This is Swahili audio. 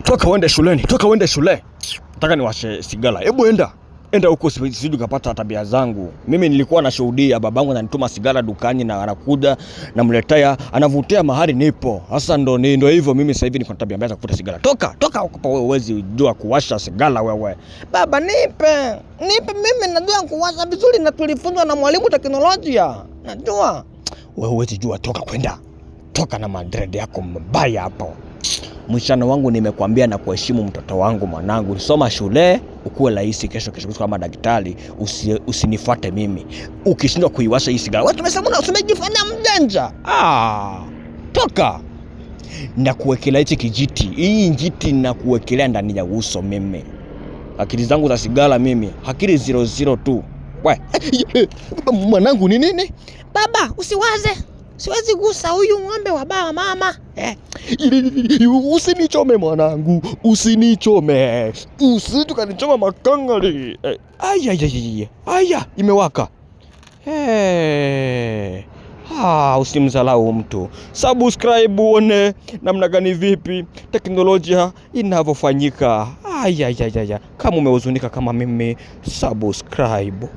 Toka uende shuleni, toka uende shule. Nataka niwashe sigara. Hebu enda. Enda huko sijui kapata tabia zangu. Mimi nilikuwa nashuhudia babangu ananituma sigara dukani na anakuja namletea, anavutia mahali nipo. Sasa ndo ni ndo hivyo, mimi sasa hivi niko na tabia mbaya za kuvuta sigara. Toka, toka huko wewe, huwezi jua kuwasha sigara wewe. Baba nipe, nipe mimi najua kuwasha vizuri na tulifunzwa na mwalimu teknolojia. Najua. Wewe huwezi jua, toka kwenda. Toka na madred yako mabaya hapo. Msichana wangu, nimekwambia na kuheshimu mtoto wangu, mwanangu, soma shule ukuwe rahisi kesho kesho kama daktari, usinifuate mimi. Ukishindwa kuiwasha hii sigara, wewe tumesema umejifanya mjanja. Ah, toka na kuwekelea hichi kijiti, hii njiti na kuwekelea ndani ya uso mimi. Akili zangu za sigara mimi, akili 002. We, mwanangu ni nini? Baba, usiwaze. Siwezi gusa huyu ng'ombe wa baba mama. Eh, usinichome mwanangu, usinichome, usitukanichoma makangali. Eh, aya, aya, aya, aya, imewaka. Hey. Ah, usimdharau mtu. Subscribe uone namna gani vipi teknolojia inavyofanyika. Aya, aya, aya. Kama umehuzunika kama mimi, subscribe.